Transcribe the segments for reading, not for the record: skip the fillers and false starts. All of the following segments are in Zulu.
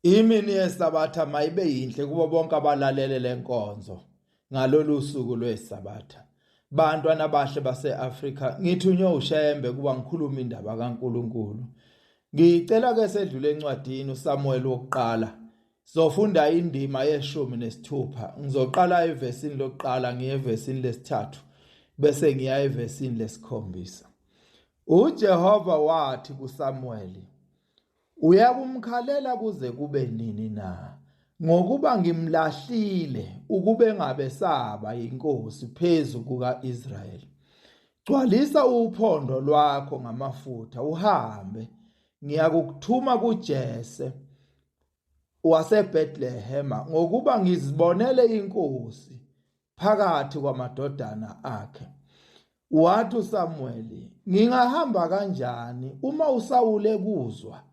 Imini yeSabatha mayibe yinhle kubo bonke abalalele lenkonzo ngalolu suku lweSabatha. Bantwana abahle base-Afrika, ngithunywe uShembe kuba ngikhulume indaba kaNkulunkulu. Ngicela ke sedlule encwadini uSamuel wokuqala. Sofunda indima yeshumi nesithupha. Ngizoqala evesini lokuqala ngiye evesini lesithathu bese ngiya evesini lesikhombisa. UJehova wathi kuSamuweli, Uyakumkhalela kuze kube nini na? Ngokuba ngimlahlile ukube ngabe saba yinkosi phezu kuka-Israyeli. Gcwalisa uphondo lwakho ngamafutha uhambe, ngiyakukuthuma kuJese waseBhetlehema, ngokuba ngizibonele inkosi phakathi kwamadodana akhe. Wathi uSamuweli, ngingahamba kanjani uma uSawule kuzwa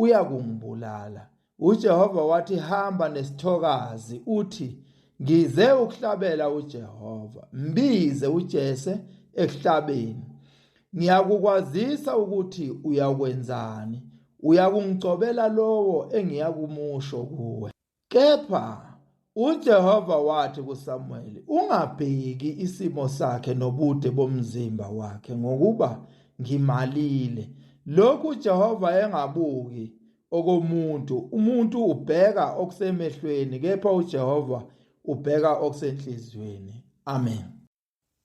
uyakungibulala? UJehova wathi, hamba nesithokazi uthi ngize ukuhlabela uJehova. Mbize uJese ekuhlabeni. Ngiyakukwazisa ukuthi uyakwenzani. Uyakungigcobela lowo engiyakumusho kuwe. Kepha uJehova wathi kuSamuweli, ungabheki isimo sakhe nobude bomzimba wakhe, ngokuba ngimalile. Lokhu uJehova engabuki okomuntu, umuntu ubheka okusemehlweni, kepha uJehova ubheka okusenhliziyweni. Amen.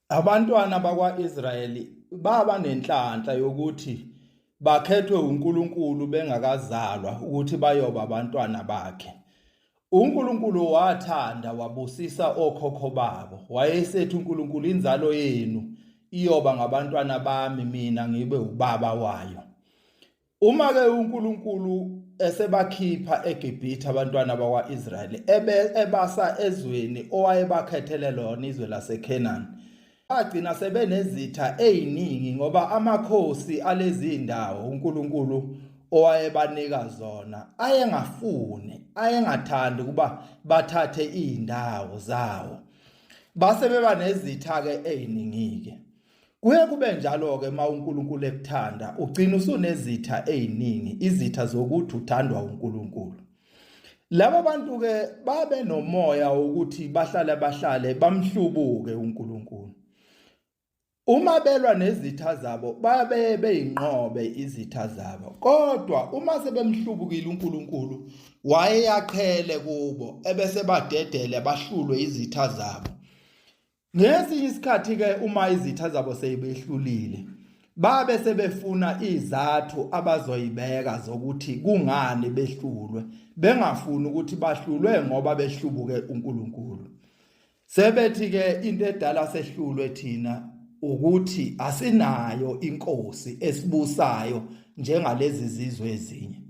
Abantwana bakwa-Israyeli baba nenhlanhla yokuthi bakhethwe uNkulunkulu bengakazalwa ukuthi bayoba abantwana bakhe. UNkulunkulu wathanda wabusisa okhokho babo. Wayesethi uNkulunkulu inzalo yenu iyoba ngabantwana bami mina ngibe ubaba wayo. Uma ke uNkulunkulu esebakhipha eGibhithe abantwana bakwa-Israyeli ebasa ezweni owayebakhethele lona izwe laseKhenani bagcina sebenezitha eziningi ngoba amakhosi alezi ndawo uNkulunkulu owayebanika zona ayengafuni ayengathandi ukuba bathathe izindawo zawo base beba nezitha ke eziningi ke Kuye kube njalo-ke uma uNkulunkulu ekuthanda, ugcina usunezitha eziningi, izitha zokuthi uthandwa uNkulunkulu. Laba bantu-ke babe nomoya wokuthi bahlale bahlale bamhlubuke uNkulunkulu. Uma belwa nezitha zabo babe beyinqobe izitha zabo, kodwa uma sebemhlubukile uNkulunkulu wayeyaqhele kubo ebese badedele bahlulwe izitha zabo. Ngesinye isikhathi ke uma izitha zabo seyibehlulile babe sebefuna izathu abazoyibeka zokuthi kungani behlulwe bengafuni ukuthi bahlulwe ngoba behlubuke uNkulunkulu sebethi ke into edala sehlulwe thina ukuthi asinayo inkosi esibusayo njengalezi zizwe ezinye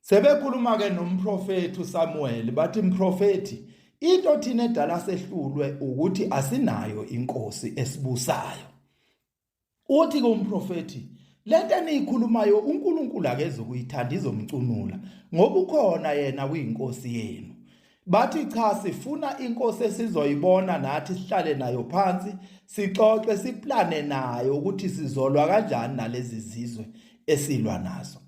Sebekhuluma ke nomprofethi uSamuel bathi mprofethi into thina edala sehlulwe ukuthi asinayo inkosi esibusayo. Uthi ke umprofethi lento eniyikhulumayo uNkulunkulu akezukuyithanda izomcunula ngoba ukhona yena uyinkosi yenu. Bathi cha sifuna inkosi esizoyibona nathi sihlale nayo phansi sixoxe siplane nayo ukuthi sizolwa kanjani nalezi zizwe esilwa nazo.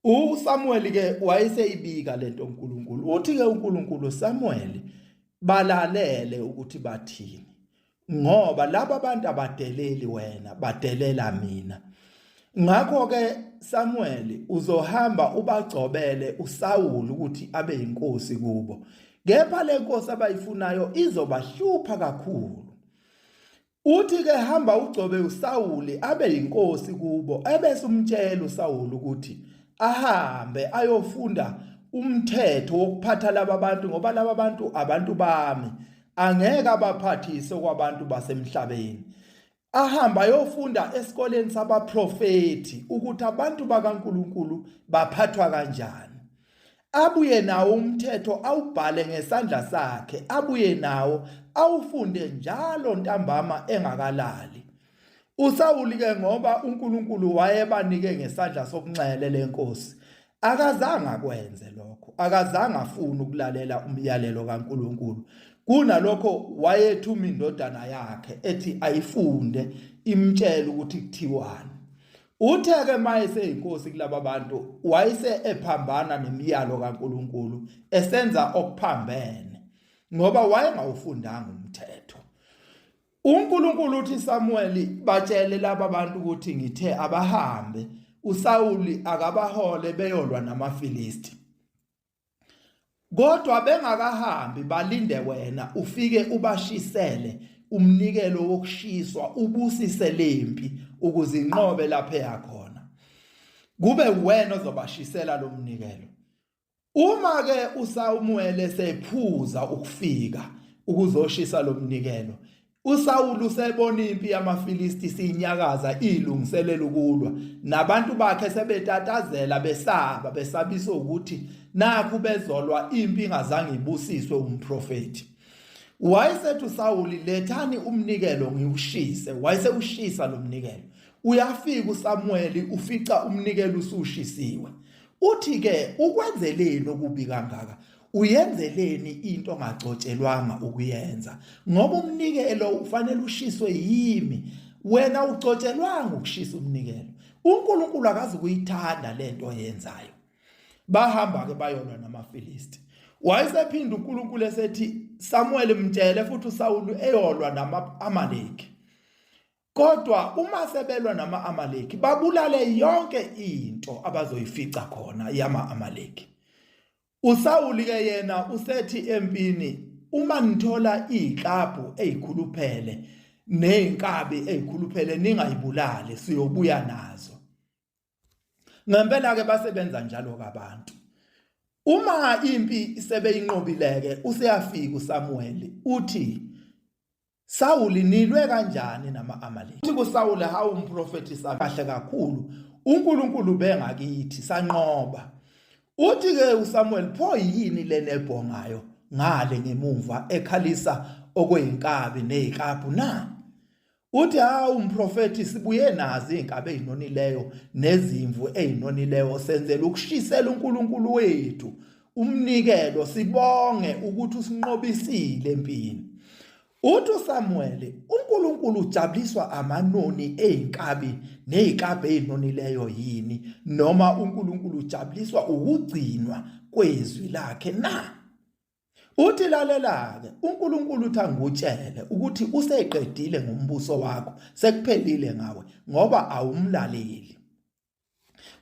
USamuel ke wayeseyibika lento uNkulunkulu. Uthi ke uNkulunkulu Samuel balalele ukuthi bathini. Ngoba laba abantu abadeleli wena, badelela mina. Ngakho ke Samuel uzohamba ubagcobele uSawuli ukuthi abe yinkosi kubo. Kepha lenkosi abayifunayo izobahlupha kakhulu. Uthi ke hamba ugcobe uSawuli abe yinkosi kubo ebese umtshela uSawuli ukuthi ahambe ayofunda umthetho wokuphatha laba bantu ngoba laba bantu abantu bami angeke abaphathise kwabantu basemhlabeni ahamba ayofunda esikoleni sabaprofethi ukuthi abantu bakaNkuluNkulu baphathwa kanjani abuye nawo umthetho awubhale ngesandla sakhe abuye nawo awufunde njalo ntambama engakalali uSawuli ke ngoba uNkulunkulu wayebanike ngesandla sokunxele lenkosi akazange akwenze lokho akazange afune ukulalela umyalelo kaNkulunkulu kunalokho wayethuma indodana yakhe ethi ayifunde imtshele ukuthi kuthiwani. Uthe-ke uma eseyinkosi kulaba bantu wayese ephambana nemiyalo kaNkulunkulu esenza okuphambene ngoba wayengawufundanga umthetho. UNkulunkulu uthi Samuel batshele laba bantu ukuthi ngithe abahambe uSawuli akabahole beyolwa namaFilisti. Kodwa bengakahambi balinde wena ufike ubashisele umnikelo wokushiswa ubusise lempi ukuze inqobe lapho eyakhona. Kube wena ozobashisela lo mnikelo. Uma ke uSamuel esephuza ukufika ukuzoshisa lo mnikelo, uSawulu usebona impi yamaFilisti isinyakaza ilungiselela ukulwa nabantu bakhe sebetatazela besaba besabiswa ukuthi nakhu bezolwa impi ingazange ibusiswe umprofethi. Wayesethi uSawuli lethani umnikelo ngiwushise, wayesewushisa lo mnikelo. Uyafika uSamuweli ufica umnikelo usushisiwe. Uthi ke ukwenzeleni okubi kangaka? Uyenzeleni into ongagcotshelwanga ukuyenza? Ngoba umnikelo ufanele ushiswe yimi. Wena ugcotshelwanga ukushisa umnikelo. UNkulunkulu akazi kuyithanda lento oyenzayo. Bahamba ke bayolwa namaFilisti. Wayesephinda uNkulunkulu esethi Samuel mtshele futhi uSawulu eyolwa nama-Amaleki. Kodwa uma sebelwa nama-Amaleki babulale yonke into abazoyifica khona yama-Amaleki. USawuli ke yena usethi empini uma nithola iziklabhu ezikhuluphele nezinkabi ezikhuluphele ningayibulali siyobuya nazo. Ngempela ke basebenza njalo kabantu. Uma impi sebeyinqobileke useyafika uSamuel uthi Sawuli nilwe kanjani nama-Amaleki? Uthi kuSawuli, hawu umprofethi kahle kakhulu, uNkulunkulu bengakithi sanqoba. Uthi-ke uSamuel, pho yini lena ebhongayo ngale ngemumva ekhalisa okweyinkabi neziklabhu na? Uthi hawu umprofethi sibuye nazo izinkabi ezinonileyo nezimvu ezinonileyo senzela ukushisela uNkulunkulu wethu umnikelo sibonge ukuthi usinqobisile empini. Uthi uSamuweli, uNkulunkulu ujabuliswa amanoni ezinkabi nezinkabi ezinonileyo yini noma uNkulunkulu ujabuliswa ukugcinwa kwezwi lakhe na? Uthi lalela-ke, uNkulunkulu uthi angikutshele ukuthi useqedile ngombuso wakho, sekuphelile ngawe ngoba awumlaleli.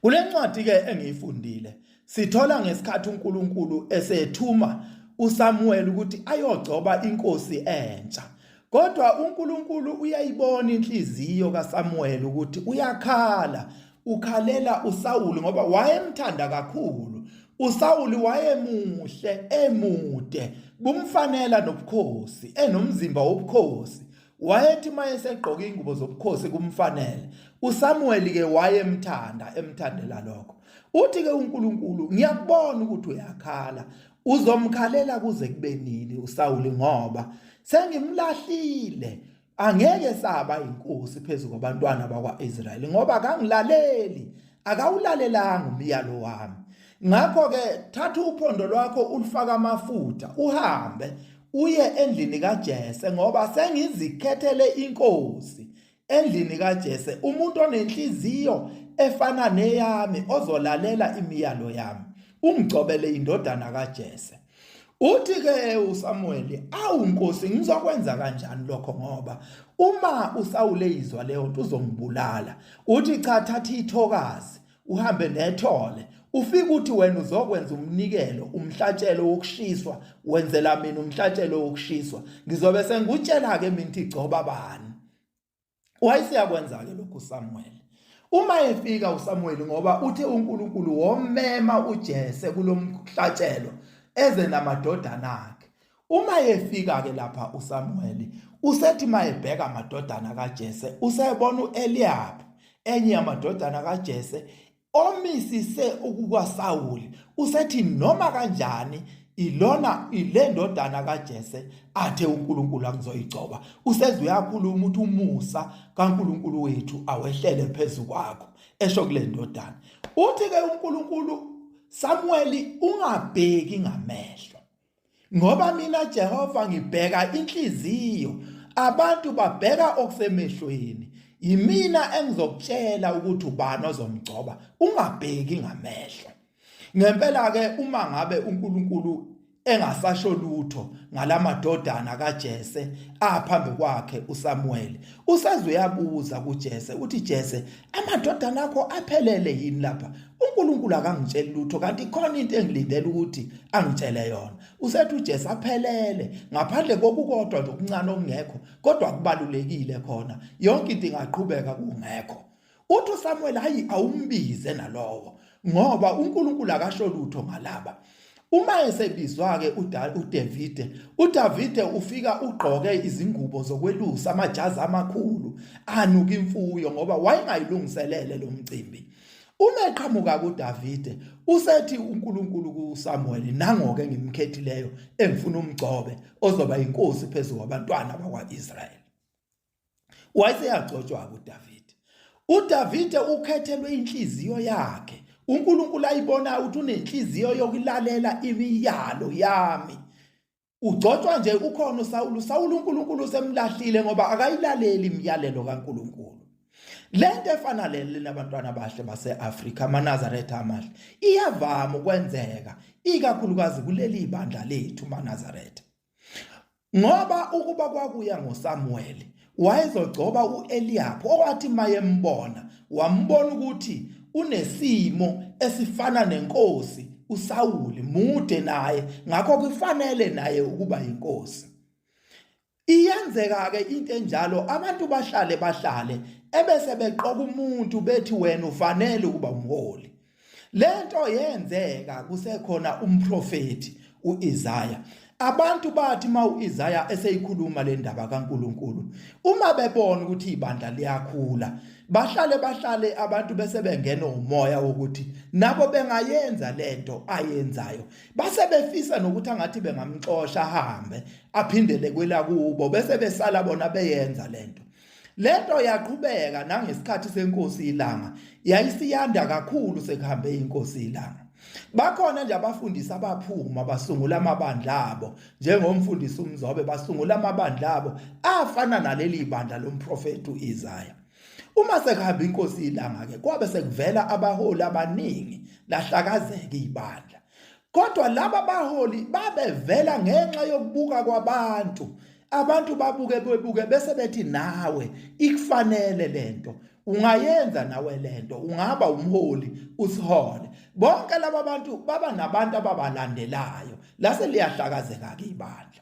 Kule ncwadi ke engiyifundile sithola ngesikhathi uNkulunkulu esethuma uSamuel ukuthi ayogcoba inkosi entsha. Kodwa uNkulunkulu uyayibona inhliziyo kaSamuel ukuthi uyakhala, ukhalela uSawuli ngoba wayemthanda kakhulu. uSawuli wayemuhle, emude, bumfanela nobukhosi, enomzimba wobukhosi. Wayethi uma esegqoke ingubo zobukhosi kumfanele. uSamuweli ke wayemthanda, emthandela lokho. Uthi ke uNkulunkulu, ngiyakubona ukuthi uyakhala. Uzomkhalela kuze kube nini uSawuli ngoba sengimlahlile. Angeke saba inkosi phezu kwabantwana bakwa-Israyeli ngoba akangilaleli, akawulalelanga umyalo wami. Ngakho-ke thatha uphondo lwakho ulufake amafutha uhambe uye endlini kaJese ngoba sengizikhethele inkosi endlini kaJese umuntu onenhliziyo efana neyami ozolalela imiyalo yami ungigcobele indodana kaJese. Uthi ke uSamuweli, awu Nkosi, ngizokwenza kanjani lokho ngoba uma uSawule eyizwa leyo nto uzongibulala. Uthi cha, thatha ithokazi uhambe nethole ufike uthi wena uzokwenza umnikelo umhlatshelo wokushiswa wenzela mina umhlatshelo wokushiswa ngizobe sengikutshela ke mina ukuthi gcoba bani wayeseyakwenza ke lokhu uSamuel uma efika uSamuel ngoba uthe uNkulunkulu womema uJese kulomhlatshelo eze namadodana akhe Uma efika ke lapha uSamuweli usethi mayebheka amadodana kaJese usebona uEliyabu enye yamadodana kaJese omisise ukukaSawuli usethi noma kanjani ilona ile ndodana kaJese athe uNkulunkulu angizoyigcoba useze uyakhuluma ukuthi umusa kaNkulunkulu wethu awehlele phezu kwakho esho kule ndodana uthi ke uNkulunkulu Samuweli ungabheki ngamehlo Ngoba mina Jehova ngibheka inhliziyo, abantu babheka okusemehlweni. Yimina engizokutshela ukuthi ubani ozomgcoba, ungabheki ngamehlo. Ngempela ke uma ngabe uNkulunkulu engasasho lutho ngalamadodana kaJese aphambi kwakhe uSamuel, useze uyabuza kuJese uthi, Jese, amadodana akho aphelele yini lapha? uNkulunkulu akangitsheli lutho, kanti khona into engilindele ukuthi angitshele yona. Usethi uJesu aphelele ngaphandle kokukodwa nje okuncane okungekho, kodwa kubalulekile khona, yonke into ingaqhubeka kungekho. Uthi uSamuel, hayi, awumbize nalowo, ngoba uNkulunkulu akasho lutho ngalaba. Uma esebizwa-ke uDavide, uDavide ufika ugqoke izingubo zokwelusa, amajazi amakhulu anuka imfuyo, ngoba wayengayilungiselele lo mcimbi. Uma eqhamuka kuDavide, usethi uNkulunkulu kuSamuel, nango-ke ngimkhethileyo engifuna umgcobe ozoba inkosi phezu kwabantwana bakwa-Israyeli. Wayeseyagcotshwa-ke uDavide. UDavide ukhethelwe inhliziyo yakhe. uNkulunkulu ayibona ukuthi unenhliziyo yokulalela imiyalo yami. Ugcotshwa nje ukhona uSawulu. uSawulu uNkulunkulu usemlahlile ngoba akayilaleli imiyalelo kaNkulunkulu. Lento efana lele nabantwana abahle base-Afrika, amaNazaretha amahle, iyavama ukwenzeka ikakhulukazi kuleli bandla lethu maNazaretha. Ngoba ukuba kwakuya ngoSamuweli, wayezogcoba u-Eliyabu, okwathi mayembona wambona ukuthi unesimo esifana nenkosi uSawuli, mude naye, ngakho kufanele naye ukuba yinkosi. Iyenzeka-ke into enjalo, abantu bahlale bahlale ebese beqoka umuntu bethi wena ufanele ukuba umholi. Lento yenzeka kusekhona umprofethi uIsaya. Abantu bathi uma uIsaya eseyikhuluma le ndaba kaNkuluNkulu, uma bebona ukuthi ibandla liyakhula, bahlale bahlale abantu bese bengena umoya wokuthi nabo bengayenza lento ayenzayo. Base befisa nokuthi angathi bengamxosha ahambe aphindele kwelakubo, bese besala bona beyenza lento. Lento yaqhubeka nangesikhathi senkosi iLanga, yayisiyanda kakhulu sekuhambe inkosi iLanga. Bakhona nje abafundisi abaphuma basungula amabandla abo, njengomfundisi uMzobe, basungula amabandla abo afana naleli bandla lomprofeti uIsaya. Uma sekuhamba inkosi iLanga ke kwabe sekuvela abaholi abaningi, lahlakazeka ibandla. Kodwa laba baholi babevela ngenxa yokubuka kwabantu. Abantu babuke bebuke bese bethi nawe ikufanele lento, ungayenza nawe lento, ungaba umholi usihole. Bonke laba bantu baba nabantu ababalandelayo, lase liyahlakazeka ke ibandla.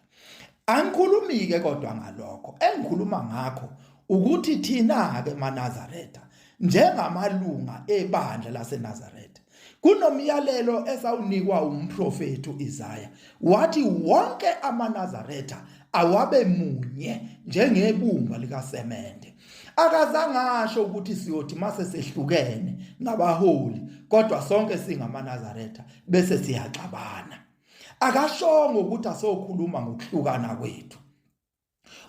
Angikhulumi-ke kodwa ngalokho, engikhuluma ngakho ukuthi thina-ke maNazaretha njengamalunga ebandla laseNazaretha kunomyalelo esawunikwa umprofethi uIsaya, wathi wonke amaNazaretha awabe munye njengebumba likasemende. Akazange asho ukuthi siyothi mase sehlukene ngabaholi kodwa sonke singamaNazaretha bese siyaxabana. Akashongo ukuthi asokhuluma ngokuhlukana kwethu.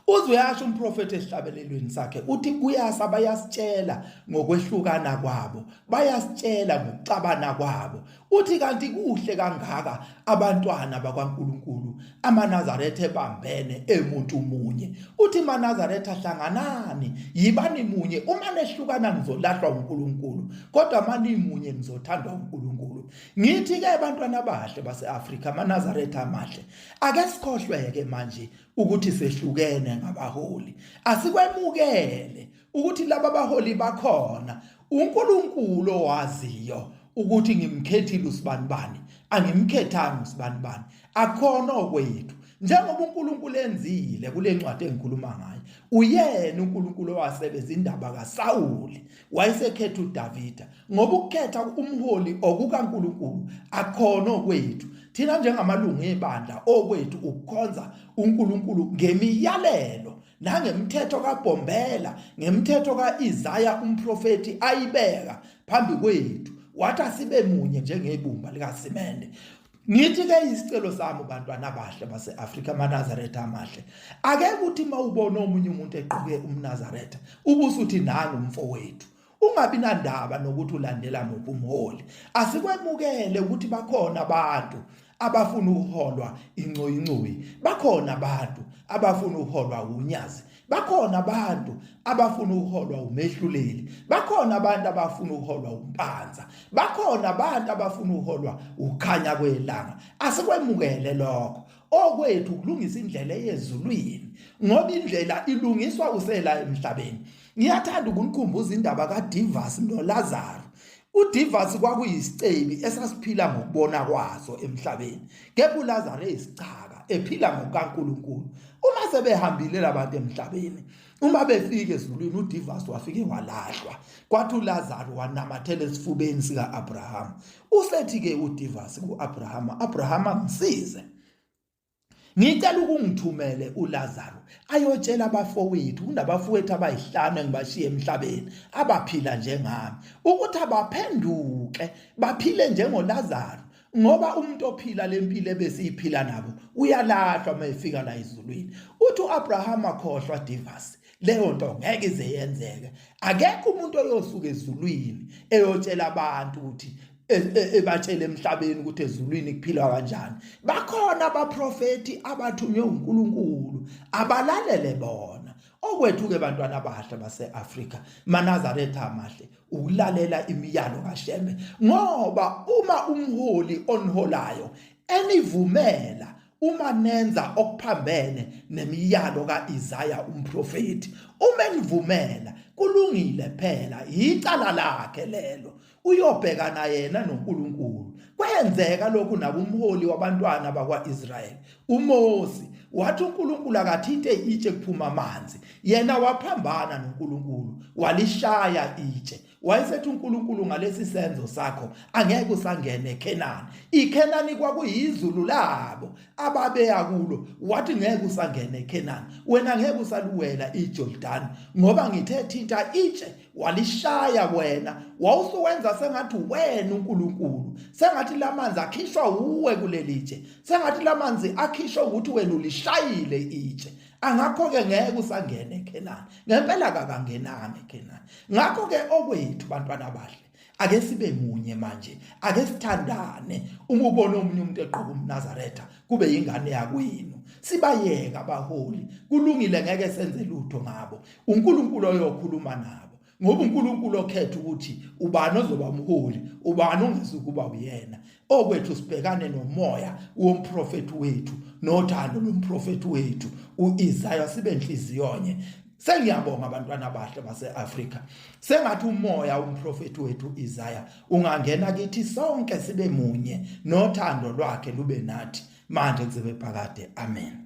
Uze uyasho umprofethi esihlabelelweni sakhe uthi kuyasa bayasitshela ngokwehlukana kwabo, bayasitshela ngokuxabana kwabo. Uthi kanti kuhle kangaka abantwana bakwaNkulunkulu amaNazaretha ebambene emuntu munye. Uthi maNazaretha hlanganani, yibani munye, uma nehlukana nizolahlwa uNkulunkulu, kodwa manimunye nizothandwa uNkulunkulu. Ngithi ke bantwana abahle base-Afrika, amaNazaretha amahle, ake sikhohlweke manje ukuthi sehlukene ngabaholi. Asikwemukele ukuthi laba baholi bakhona, uNkulunkulu owaziyo ukuthi ngimkhethile usibanibani, angimkhethanga usibanibani, akhona okwethu. Njengoba uNkulunkulu enzile kule ncwadi engikhuluma ngayo, uyena uNkulunkulu owasebenza indaba kaSawuli, wayesekhetha uDavida, ngoba ukukhetha umholi okukaNkulunkulu akhona okwethu. Thina njengamalungu ebandla, okwethu ukukhonza uNkulunkulu ngemiyalelo nangemthetho kaBhombela, ngemthetho kaIsaya umprofethi ayibeka phambi kwethu, wathi asibe munye njengebumba likasimende. Ngithi ke isicelo sami bantwana abahle base-Afrika, amaNazaretha amahle, ake kuthi uma ubona omunye umuntu egqoke umNazaretha ubusuthi nangu umfowethu, ungabi nandaba nokuthi ulandela muphi umholi. Asikwemukele ukuthi bakhona abantu abafuna ukuholwa incoyincoyi, bakhona abantu abafuna ukuholwa unyazi, bakhona abantu abafuna ukuholwa umehluleli, bakhona abantu abafuna ukuholwa umpanza, bakhona abantu abafuna ukuholwa ukhanya kwelanga. Asikwemukele lokho. Okwethu ukulungisa indlela eyezulwini, ngoba indlela ilungiswa usela emhlabeni. Ngiyathanda ukunikhumbuza indaba kaDivas noLazaro. UDivas kwakuyisicebi esasiphila ngokubona kwaso emhlabeni, kepha uLazaro eyisichaka ephila ngokukaNkulunkulu. Uma sebehambile labantu emhlabeni, uma befika ezulwini, uDivas wafike walahlwa, kwathi uLazaro wanamathela esifubeni sika-Abrahama. Usethi-ke uDivas ku-Abrahama, Abrahama, ngisize, ngicela ukungithumele uLazaro ayotshela abafowethu, kunabafowethu abayihlanu engibashiye emhlabeni abaphila njengami, ukuthi abaphenduke baphile njengoLazaro, ngoba umuntu ophila lempilo ebesiyiphila nabo uyalahlwa uma efika la ezulwini. Uthi uAbrahama, khohlwa Divas, leyo nto ngeke ize yenzeke. Akekho umuntu oyosuka ezulwini eyotshela abantu ukuthi ebatshele emhlabeni ukuthi ezulwini kuphilwa kanjani. Bakhona abaprofeti abathunywe uNkulunkulu, abalalele bona. Okwethu ke bantwana abahle base-Afrika, maNazaretha amahle, ukulalela imiyalo kaShembe, ngoba uma umholi oniholayo enivumela uma nenza okuphambene nemiyalo kaIsaya umprofeti, uma enivumela kulungile phela, yicala lakhe lelo, uyobhekana yena noNkulunkulu. Kwenzeka lokhu nakumholi wabantwana bakwa-Israyeli uMose. Wathi uNkulunkulu akathinte itshe kuphuma amanzi, yena waphambana noNkulunkulu walishaya itshe. Wayesethi uNkulunkulu, ngalesi senzo sakho angeke usangene eKhenani. IKhenani kwakuyizulu labo ababeya kulo. Wathi ngeke usangene eKhenani, wena ngeke usaluwela iJordani, ngoba ngithe thinta itshe walishaya wena, wawusuwenza sengathi wena uNkulunkulu, sengathi lamanzi akhishwa uwe kulelitshe, sengathi lamanzi akhishwa ukuthi wena ulishayile itshe. Angakho-ke ngeke usangene eKhenani. Ngempela kakangenanga eKhenani. Ngakho-ke okwethu bantwana abahle, ake sibe munye manje, ake sithandane. Uma ubona omunye umuntu egqoka umNazaretha, kube yingane yakwenu, sibayeka abaholi, kulungile, ngeke senze lutho ngabo. uNkulunkulu oyokhuluma nabo, ngoba uNkulunkulu okhetha ukuthi ubani ozoba umholi, ubani ongezukuba uyena. Okwethu sibhekane nomoya womprofethi wethu nothando lomprofethi wethu uIsaya, sibe nhliziyo-nye. Sengiyabonga abantwana abahle base-Afrika. Sengathi umoya womprofethi wethu uIsaya ungangena kithi sonke, sibe munye, nothando lwakhe lube nathi manje kuze phakade. Amen.